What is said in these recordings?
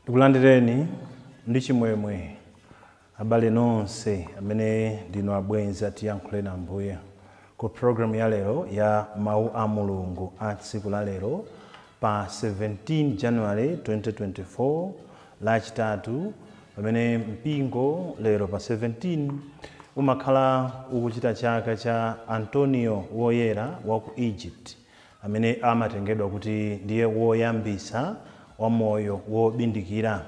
Ndikulandireni ndi chimwemwe, abale nonse amene ndinu abwenzi Atiyankhuleni Ambuye, ku programu ya lero ya Mawu a Mulungu a tsiku la lero pa 17 January 2024, Lachitatu, pamene mpingo lero pa 17 umakhala ukuchita chaka cha Antonio Woyera wa ku Egypt, amene amatengedwa kuti ndiye woyambitsa wa moyo wobindikira.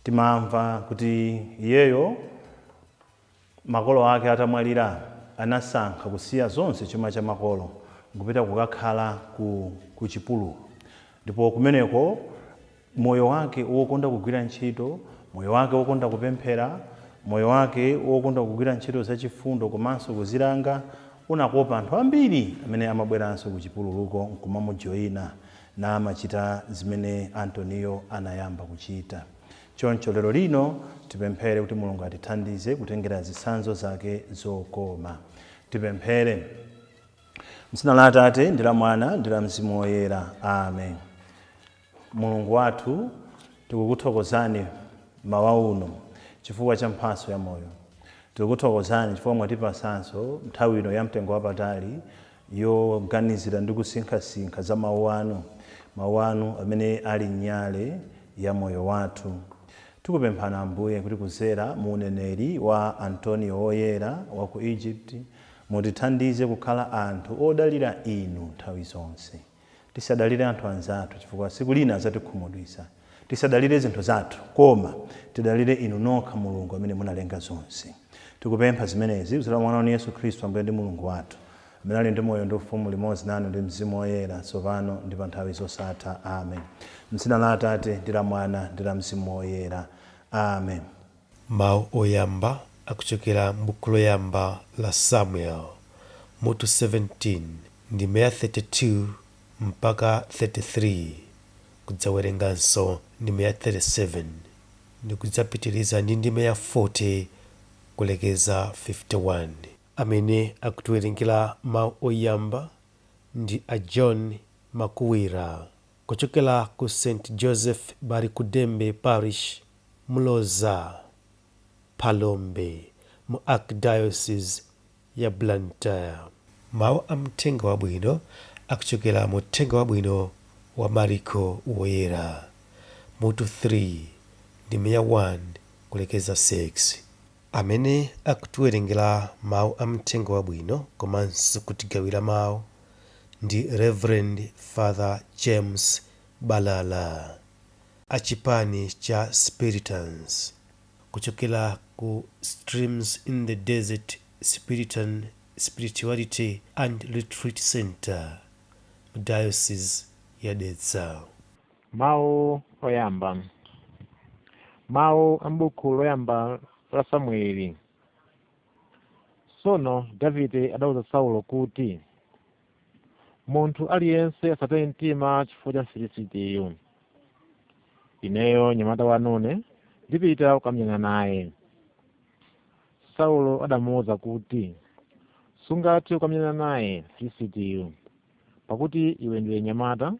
Timamva kuti iyeyo makolo ake atamwalira anasankha kusiya zonse, chuma cha makolo, nkupita kukakhala ku chipululu, ndipo kumeneko moyo wake wokonda kugwira ntchito, moyo wake wokonda kupemphera, moyo wake wokonda kugwira ntchito zachifundo komanso kuzilanga unakopa anthu ambiri amene amabweranso ku chipululuko nkumamujoyina, namachita zimene Antoniyo anayamba kuchita. Choncho lero lino tipemphere kuti Mulungu atithandize kutengera zitsanzo zake zokoma. Tipemphere. M'dzina la Atate, ndi la Mwana, ndi la Mzimu Woyera. Amen. Mulungu wathu, tikukuthokozani mawa uno chifukwa cha mphatso ya moyo. Tikukuthokozani chifukwa mwatipasanso nthawi ino ya mtengo wapatali yoganizira ndi kusinkhasinkha za mawu anu, mawu anu amene ali nyale ya moyo wathu. Tikupemphani, Ambuye, kuti kudzera mu uneneri wa Antonio Woyera wa ku Egypt mutithandize kukhala anthu odalira inu nthawi zonse. Tisadalire anthu anzathu, chifukwa tsiku lina adzatikhumudwitsa. Tisadalire zinthu zathu, koma tidalire inu nokha, Mulungu amene munalenga zonse. Tikupempha zimenezi kudzera mwa Mwana wanu Yesu Khristu, Ambuye ndi Mulungu wathu, amene ali ndi moyo ndi ufumu limodzi nanu ndi Mzimu Woyera, tsopano ndi pa nthawi zosatha. Amen. M'dzina la Atate, ndi la Mwana, ndi la Mzimu Woyera. Amen. Mawu oyamba akuchokera m'buku loyamba la Samuel, mutu 17, ndime ya 32 mpaka 33, kudzawerenganso ndime ya 37 ndi kudzapitiriza ndi ndime ya 40 kulekeza 51. Amene akutiwerengera mawu oyamba ndi a John Makuwira kuchokera ku St. Joseph Balikuddembe Parish, Muloza, Phalombe mu Archdiocese ya Blantyre. Mawu a Mthenga Wabwino akuchokera mu Uthenga Wabwino wa Mariko Woyera, mutu 3, ndime ya 1 kulekeza 6. Amene akutiwerengera mawu a Mthenga Wabwino komanso kutigawira mawu ndi Reverend Father James Balala a chipani cha Spiritans kuchokera ku Streams in the Desert Spiritan Spirituality and Retreat Center mu Diocese ya Dedza. Mawu oyamba. Mawu a m'buku loyamba la Samueli. Tsono Davide adauza Saulo kuti, Munthu aliyense asataye mtima chifukwa cha Mfilisitiyu. Ineyo mnyamata wanune ndipita kukamenyana naye. Saulo adamuuza kuti, Sungathe kukamenyana naye Mfilisitiyu, pakuti iwe ndiwe mnyamata,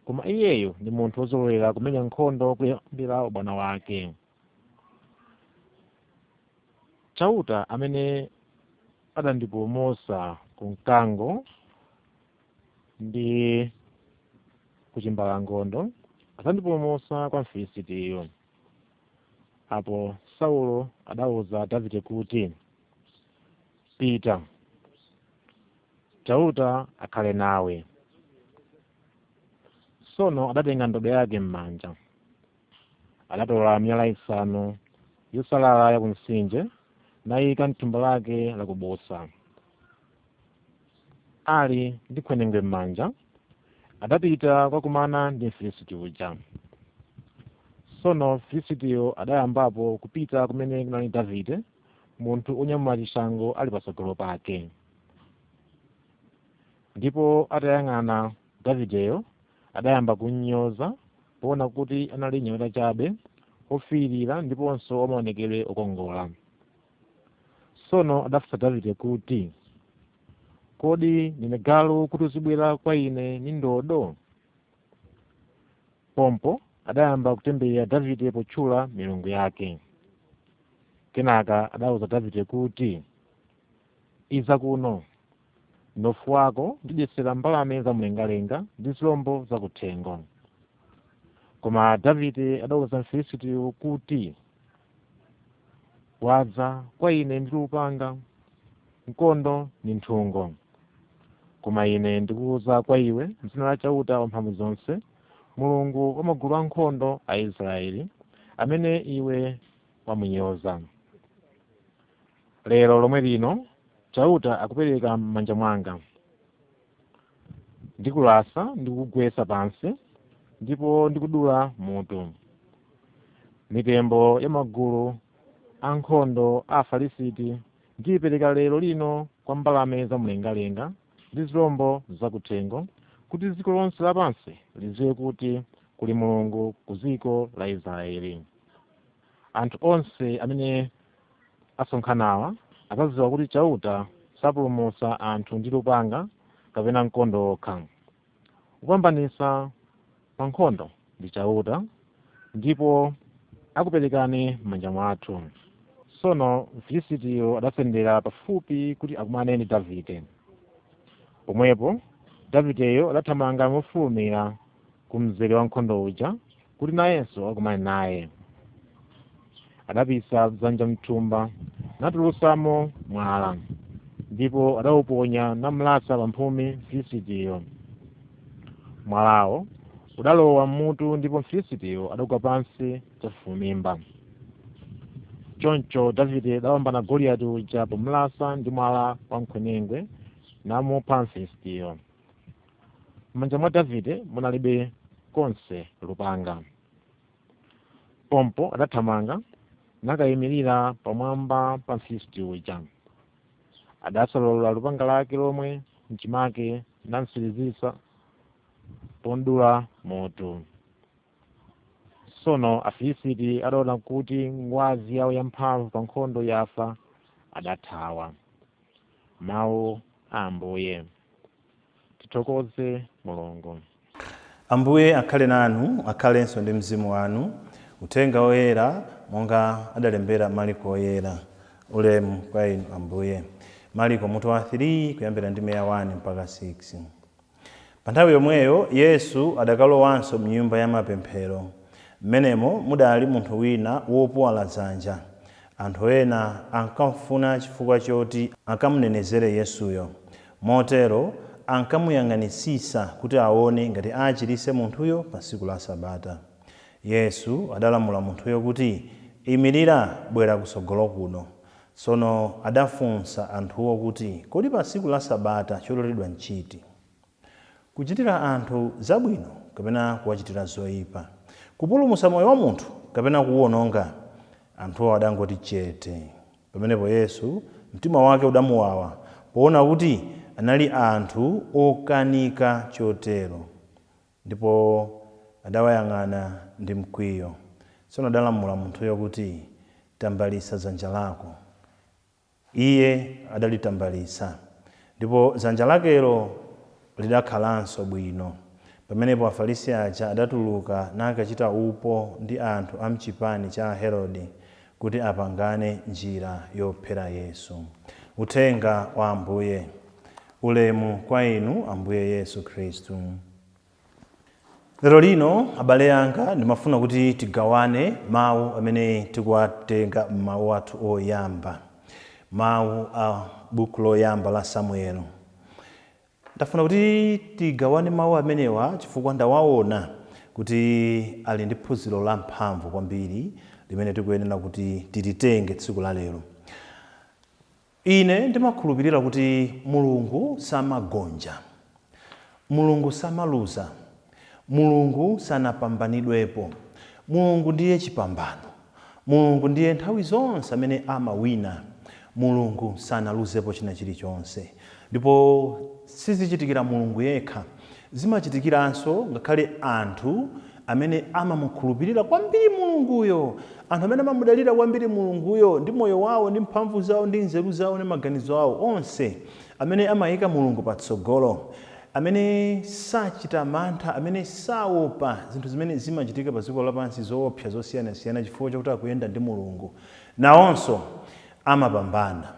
koma iyeyo ndi munthu wozolowera kumenya nkhondo kuyambira ubwana wake. Chauta amene adandipulumutsa ku mkango ndi ku chimbalangondo adzandipulumutsa kwa Mfilisitiyu. Apo Saulo adauza Davide kuti, Pita, Chauta akhale nawe. Tsono adatenga ndodo yake m'manja, adatola miyala isanu yosalala ya kumtsinje, nayika m'thumba lake lakubusa. Ali ndi khwenengwe m'manja, adapita kukakumana ndi Mfilisiti uja. Tsono Mfilisitiyo adayambapo kupita kumene kunali Davide, munthu wonyamula chishango ali patsogolo pake. Ndipo atayang'ana Davideyo, adayamba kumnyoza, poona kuti anali mnyamata chabe, ofiirira ndiponso wamaonekedwe okongola. Tsono adafunsa Davide kuti, "Kodi ndine galu kuti uzibwera kwa ine ndi ndodo?" Pompo adayamba kutemberera Davide potchula milungu yake. Kenaka adawuza Davide kuti, "Iza kuno, mnofu wako ndidyetsera mbalame zamumlengalenga ndi zilombo zakuthengo." Koma Davide adawuza Mfilisitiyo kuti, "Wadza kwa ine ndi lupanga, mkondo ndi nthungo, koma ine ndikuwuza kwa iwe m'dzina la Chauta Wamphamvu zonse, Mulungu wa magulu ankhondo a Israeli, amene iwe wamunyoza. Lero lomwe lino Chauta akupereka m'manja mwanga, ndikulasa ndi kukugwetsa pansi, ndipo ndikudula mutu. Mitembo ya magulu ankhondo a Afilisiti ndiyipereka lero lino kwa mbalame zamumlengalenga ndi zilombo zakuthengo, kuti dziko lonse lapansi lidziwe kuti kuli Mulungu ku dziko la Israeli. Anthu onse amene asonkhanawa adzadziwa kuti Chauta sapulumutsa anthu ndi lupanga kapena mkondo okha. Kupambanitsa pa nkhondo ndi Chauta, ndipo akuperekani m'manja mwathu." Tsono Mfilisitiyo adasendera pafupi kuti akumane ndi Davide. Pomwepo Davideyo adathamanga mofulumira ku mzere wa nkhondo uja kuti nayenso akumane naye. Adapisa dzanja mthumba natulutsamo mwala, ndipo adawuponya namulasa pamphumi Mfilisitiyo. Mwalawo udalowa mmutu, ndipo Mfilisitiyo adagwa pansi chafufumimba. Choncho Davide adapambana Goliyati uja pomulasa ndi mwala wam'khwenengwe, namupha Mfilisitiyo. M'manja mwa Davide munalibe konse lupanga. Pompo adathamanga nakayimirira pamwamba pa Mfilisiti uja. Adasolola lupanga lake lomwe mchimake namtsirizitsa podula mutu. Tsono Afilisiti adaona kuti ngwazi yawo yamphamvu pa nkhondo yafa, adathawa. Mawu a Ambuye. Tithokoze Mulungu. Ambuye akhale nanu. Akhalenso ndi mzimu wanu. Uthenga woyera monga adalembera Mariko Oyera. Ulemu kwa inu, Ambuye. Mariko mutu wa 3, kuyambira ndi 1 mpaka 6. Pa nthawi yomweyo Yesu adakalowanso mnyumba ya mapemphero. Mmenemo mudali munthu wina wopuwala dzanja. Anthu ena ankamfuna chifukwa choti akamunenezere Yesuyo. Motero ankamuyang'anitsitsa kuti aone ngati achiritse munthuyo pa tsiku la Sabata. Yesu adalamula munthuyo kuti, "Imirira, bwera kutsogolo kuno." Tsono adafunsa anthuwo kuti, "Kodi pa tsiku la Sabata chololedwa nchiti? Kuchitira anthu zabwino kapena kuwachitira zoyipa? Kupulumutsa moyo wa munthu kapena kuwuwononga?" Anthuwo adangoti chete. Pamenepo Yesu mtima wake udamuwawa poona kuti anali anthu okanika chotero, ndipo adawayang'ana ndi mkwiyo. Tsono adalamula munthuyo kuti, "Tambalitsa dzanja lako." Iye adalitambalitsa, ndipo dzanja lakelo lidakhalanso bwino. Pamenepo Afarisi aja adatuluka nakachita upo ndi anthu a mchipani cha Herode kuti apangane njira yophera Yesu. Uthenga wa Ambuye. Ulemu kwa inu, Ambuye Yesu Khristu. Lero lino, abale anga, ndimafuna kuti tigawane mawu amene tikuwatenga m'mawu athu oyamba, mawu a buku loyamba la Samuelo. Ndafuna kuti tigawane mawu amenewa chifukwa ndawaona kuti ali ndi phunziro la mphamvu kwambiri limene tikuyenera kuti tilitenge tsiku la lero. Ine ndimakhulupirira kuti Mulungu samagonja, Mulungu samaluza, Mulungu sanapambanidwepo. Mulungu ndiye chipambano, Mulungu ndiye nthawi zonse amene amawina. Mulungu sanaluzepo china chilichonse, ndipo sizichitikira Mulungu yekha, zimachitikiranso ngakhale anthu. amene amamukhulupirira kwambiri Mulunguyo, anthu amene amamudalira kwambiri Mulunguyo ndi moyo wawo ndi mphamvu zawo ndi nzeru zawo ndi maganizo awo onse, amene amayika Mulungu patsogolo, amene sachita mantha, amene saopa zinthu zimene zimachitika pa dziko lapansi zoopsa zosiyanasiyana chifukwa chakuti akuyenda ndi Mulungu, nawonso amapambana.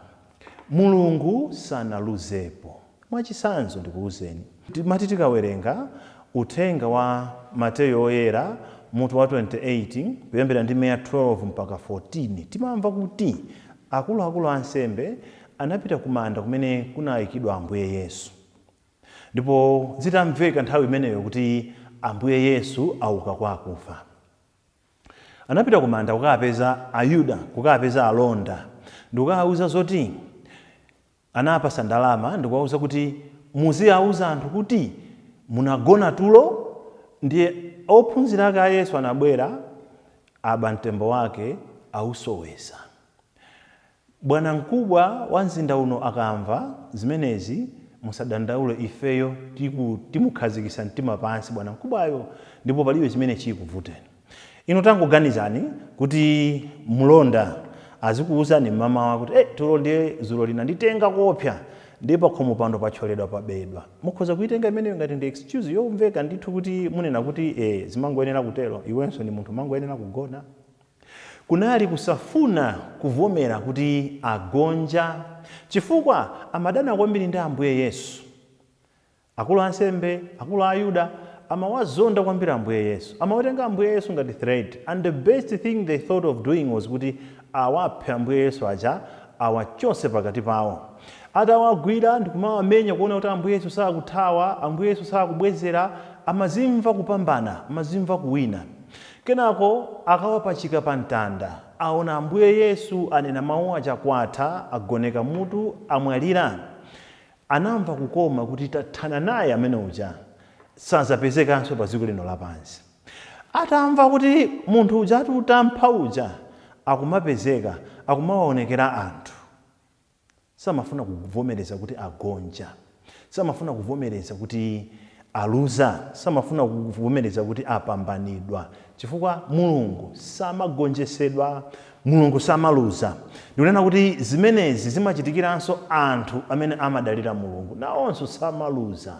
Mulungu sanaluzepo. Mwachitsanzo ndikuwuzeni, timati tikawerenga uthenga wa Mateyo Oyera mutu wa 28 kuyambira ndi meya 12 mpaka 14, timamva kuti akuluakulu ansembe anapita kumanda kumene kunayikidwa Ambuye Yesu. Ndipo zitamveka nthawi imeneyo kuti Ambuye Yesu auka kwa akufa, anapita kumanda kukapeza Ayuda, kukapeza alonda, ndikukawauza zoti anapasa ndalama, ndikuwauza kuti muziyauza anthu kuti munagona tulo, ndiye ophunzira ake a Yesu anabwera, aba mtembo wake ausoweza. Bwana mkubwa wa mzinda uno akamva zimenezi, musadandaule, ifeyo timukhazikitsa mtima pansi bwana mkubwayo, ndipo palibe chimene chikuvuteni. Inu tangoganizani kuti mlonda azikuwuzani mmamawa kuti tulo ndiye zulo linanditenga kopsa, ndiye pakhomo pano pathyoledwa pabedwa. Mukhoza kuitenga imeneyo ngati ndi excuse yomveka ndithu kuti munena kuti zimangoyenera kutero, iwenso ndi munthu mangoyenera kugona. Kunali kusafuna kuvomera kuti agonja, chifukwa amadana kwambiri ndi Ambuye Yesu. Akulu ansembe, akulu a Ayuda amawazonda kwambiri Ambuye Yesu, amawatenga Ambuye Yesu ngati threat, and the best thing they thought of doing was kuti awaphe Ambuye Yesu aja, awachose pakati pawo. Atawagwira ndikumawamenya, kuona kuti Ambuye Yesu sakuthawa, Ambuye Yesu sakubwezera, amazimva kupambana, amazimva kuwina. Kenako akawapachika pa mtanda, aona Ambuye Yesu anena mawu aja, kwatha, agoneka mutu, amwalira. Anamva kukoma kuti tathana naye amene uja, sazapezekanso pa dziko lino lapansi. Atamva kuti munthu uja ati utampha uja akumapezeka, akumawaonekera anthu, samafuna kuvomereza kuti agonja, samafuna kuvomereza kuti aluza, samafuna kuvomereza kuti apambanidwa, chifukwa Mulungu samagonjesedwa, Mulungu samaluza. Ndikunena kuti zimenezi zimachitikiranso anthu amene amadalira Mulungu, nawonso samaluza.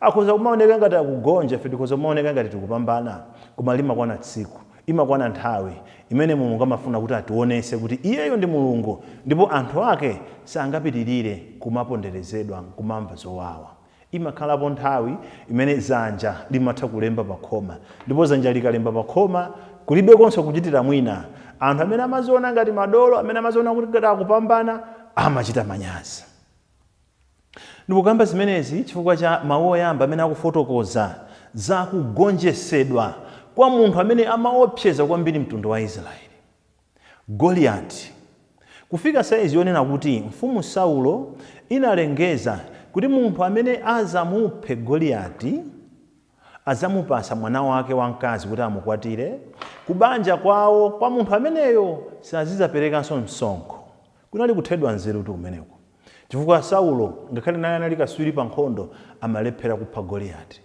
Akhoza kumaoneka ngati akugonja, ife tikhoza kumaoneka ngati tikupambana, koma limakwana tsiku, imakwana nthawi imene Mulungu amafuna kuti ationese kuti iyeyo ndi Mulungu, ndipo anthu ake sangapitirire kumaponderezedwa kumamva zowawa. Imakhalapo nthawi imene zanja limatha kulemba pa khoma, ndipo zanja likalemba pa khoma kulibekonso kuchitira mwina. Anthu amene amaziona ngati madolo, amene amaziona kuti ngati akupambana, amachita manyazi. Ndikukamba zimenezi chifukwa cha mawu oyamba amene akufotokoza za kugonjesedwa kwa munthu amene amaopseza kwambiri mtundu wa Israeli, Goliyati. Kufika saizi yonena kuti mfumu Saulo inalengeza kuti munthu amene azamuphe Goliyati azamupasa mwana wake wamkazi kuti amukwatire, kubanja kwawo kwa munthu ameneyo sazizaperekanso msonkho. Kunali kuthedwa nzeru tu kumeneko, chifukwa Saulo ngakhale naye anali kaswiri pa nkhondo, amalephera kupha Goliyati.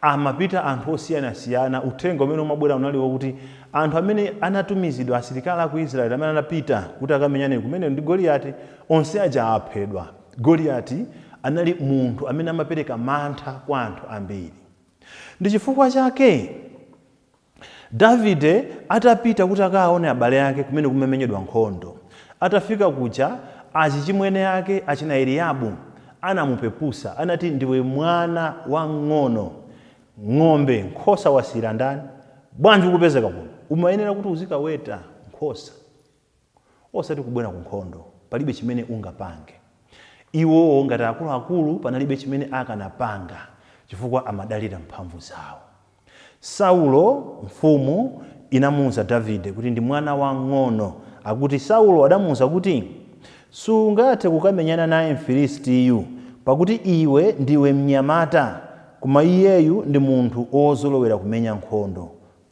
Amapita anthu osiyanasiyana, uthenga umene umabwera unali wokuti anthu amene anatumizidwa, asilikali aku Israeli amene anapita kuti akamenyane kumene ndi Goliyati, onse aja aphedwa. Goliyati anali munthu amene amapereka mantha kwa anthu ambiri. Ndi chifukwa chake Davide atapita kuti akaone abale ake kumene kumamenyedwa nkhondo, atafika kuja achichimwene ake achina Eliabu anamupepusa, anati ndiwe mwana wang'ono, ng'ombe nkhosa wasiyira ndani? Bwanji ukupezeka kuno? Umayenera kuti uzikaweta nkhosa, osati kubwera ku nkhondo, palibe chimene ungapange. Iwowo ngati akuluakulu panalibe chimene akanapanga chifukwa amadalira mphamvu zawo. Saulo mfumu inamuwuza Davide kuti ndi mwana wang'ono. Akuti Saulo adamuwuza kuti, sungathe kukamenyana naye Mfilistiyu, pakuti iwe ndiwe mnyamata, koma iyeyu ndi munthu wozolowera kumenya nkhondo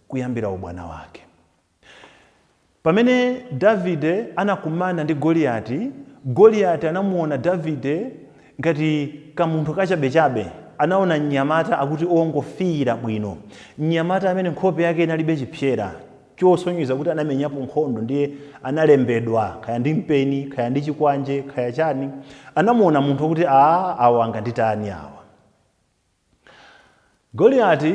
kuyambira ubwana wake. Pamene Davide anakumana ndi Goliyati, Goliyati anamuona Davide ngati kamunthu kachabechabe. Anaona mnyamata akuti ongofiira bwino, mnyamata amene nkhope yake inalibe chipsera chosonyeza kuti anamenyapo nkhondo, ndiye analembedwa kaya ndi mpeni, kaya ndi chikwanje, kaya chani. Anamuona munthu kuti a awa anganditani awa. Goliyati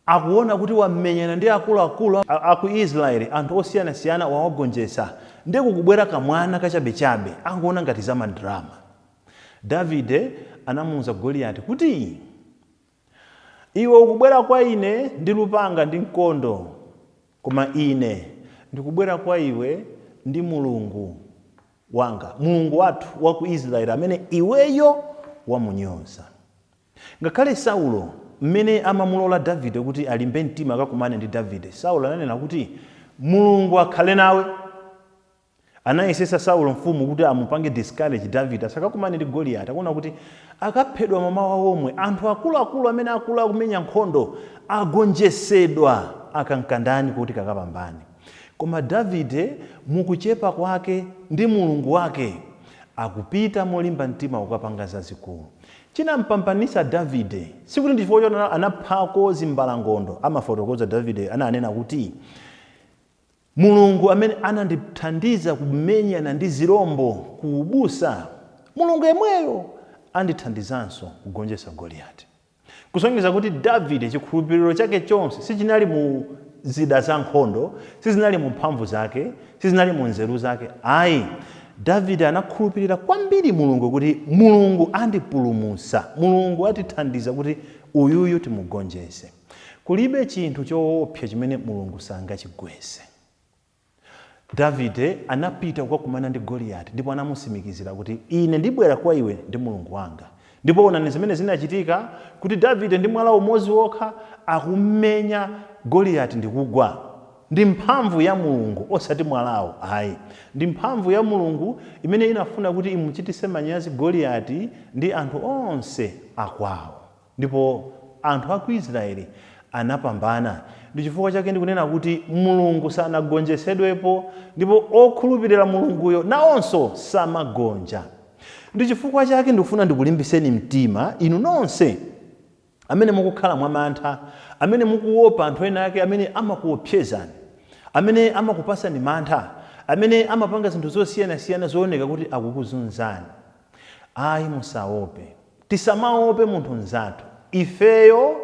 akuona kuti wamenyana ndi akuluakulu aku Israeli, anthu osiyanasiyana wawagonjetsa, ndiye kukubwera kamwana kachabechabe, angoona ngati za madrama. Davide anamuwuza Goliyati kuti, iwe ukubwera kwa ine ndi lupanga ndi mkondo, koma ine ndikubwera kwa iwe ndi Mulungu wanga, Mulungu wathu wa ku Israeli amene iweyo wamunyoza. Ngakhale Saulo mmene amamulola Davide kuti alimbe mtima akakumane ndi Davide, Saulo ananena kuti Mulungu akhale nawe. Anayesesa Saulo mfumu kuti amupange discourage Davide asakakumane ndi Goliyati, akuona kuti akaphedwa mamawa omwe, anthu akuluakulu amene akulu akumenya nkhondo agonjesedwa, akankandani kuti kakapambane. Koma Davide mukuchepa kwake ndi Mulungu wake akupita molimba mtima kukapanga zazikulu. Chinampambanisa Davide sikuti ndi chifukwa choti anaphako zimbalangondo. Amafotokoza Davide, ananena kuti Mulungu amene anandithandiza kumenyana ndi zirombo ku ubusa, Mulungu yemweyo andithandizanso kugonjetsa Goliyati. Kusonyeza kuti Davide chikhulupiriro chake chonse sichinali mu zida za nkhondo, sizinali mu mphamvu zake, sizinali mu nzeru zake ayi. Davide anakhulupirira kwambiri Mulungu kuti Mulungu andipulumutsa, Mulungu atithandiza kuti uyuyu timugonjetse. Kulibe chinthu choopsa chimene Mulungu sangachigwetse. Davide anapita kukakumana ndi Goliyati ndipo anamusimikizira kuti ine ndibwera kwa iwe ndi Mulungu wanga. Ndipo onani zimene zinachitika, kuti Davide ndi mwala umodzi wokha akummenya Goliyati ndikugwa. Ndi mphamvu ya Mulungu, osati mwalawo ayi. Ndi mphamvu ya Mulungu imene inafuna kuti imuchitise manyazi Goliyati ndi anthu onse akwawo. Ndipo anthu a ku Israeli anapambana. Ndi chifukwa chake ndikunena kuti Mulungu sanagonjetsedwepo, ndipo okhulupirira Mulunguyo nawonso samagonja. Ndi chifukwa chake ndikufuna ndikulimbiseni mtima inu nonse amene mukukhala mwamantha, amene mukuopa anthu ena ake amene amakuopsezani, amene amakupasani mantha, amene amapanga zinthu zosiyanasiyana zooneka kuti akukuzunzani. Ayi, musaope. Tisamaope munthu mnzathu. Ifeyo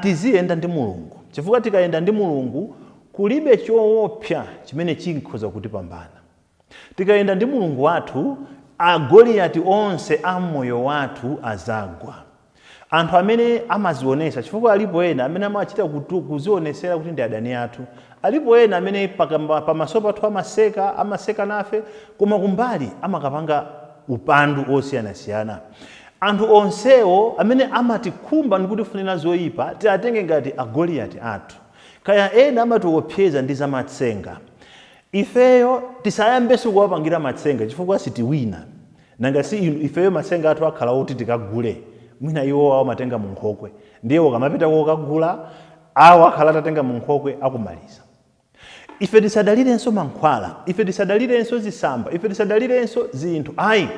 tiziyenda ndi Mulungu, chifukwa tikayenda ndi Mulungu kulibe choopsa chimene chikhoza kutipambana. Tikayenda ndi Mulungu wathu, agoliyati onse a moyo wathu azagwa. Anthu amene amazionesa, chifukwa alipo ena amene amachita kuzionesera kuti ndi adani athu. Alipo ena amene pamaso pathu amaseka, amaseka nafe, koma kumbali amakapanga upandu osiyanasiyana. Anthu onsewo amene amatikhumba ndi kutifunira zoyipa tiatenge ngati agoliyati athu. Kaya ena amatiopseza ndi zamatsenga, ifeyo tisayambenso kuwapangira matsenga chifukwa sitiwina. Nanga si inu, ifeyo matsenga athu akhala oti tikagule, mwina iwo awo amatenga mu nkhokwe, ndiye ukamapita kokagula awo akhala atatenga mu nkhokwe akumaliza. Ife tisadalirenso mankhwala, ife tisadalirenso zisamba, ife tisadalirenso zinthu ayi.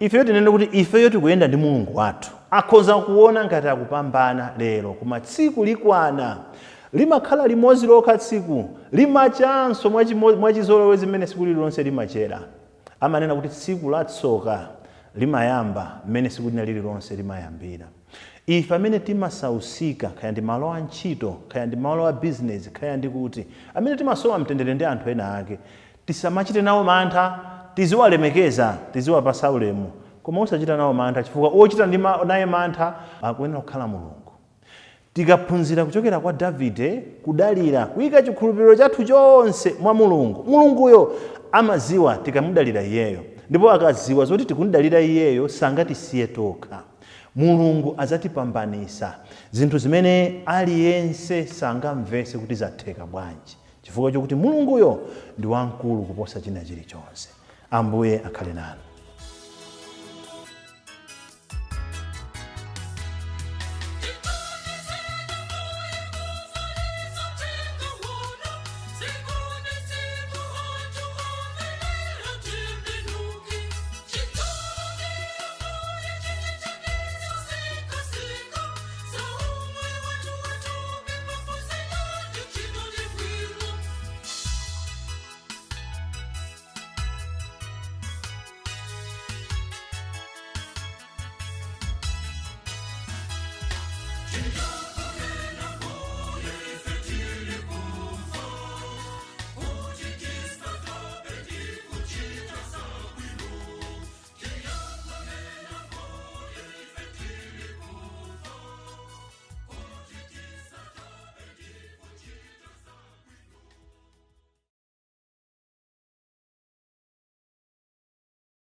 Ifeyo tinene kuti ifeyo tikuyenda ndi Mulungu wathu. Akhoza kuona ngati akupambana lero, koma tsiku likwana, limakhala limodzi lokha tsiku, limachanso mwachizolowezi zimene tsiku lililonse limachera. Amanena kuti tsiku la tsoka limayamba mmene tsiku lina lililonse limayambira. Ife amene timasausika, kaya ndi malo a ntchito, kaya ndi malo a bizinesi, kaya ndi kuti, amene timasowa mtendere ndi anthu ena ake, tisamachite nawo mantha, tiziwalemekeza, tiziwapasa ulemu, koma osachita nawo mantha, chifukwa ochita ndi naye mantha akuyenera kukhala Mulungu. Tikaphunzira kuchokera kwa Davide kudalira, kuyika chikhulupiriro chathu chonse mwa Mulungu, Mulunguyo amaziwa tikamudalira iyeyo, ndipo akaziwa zoti tikumudalira iyeyo sangatisiye tokha. Mulungu azatipambanisa zinthu zimene aliyense sangamvese kuti zatheka bwanji, chifukwa chokuti Mulunguyo ndi wamkulu kuposa china chilichonse. Ambuye akhale nanu. Chindunji.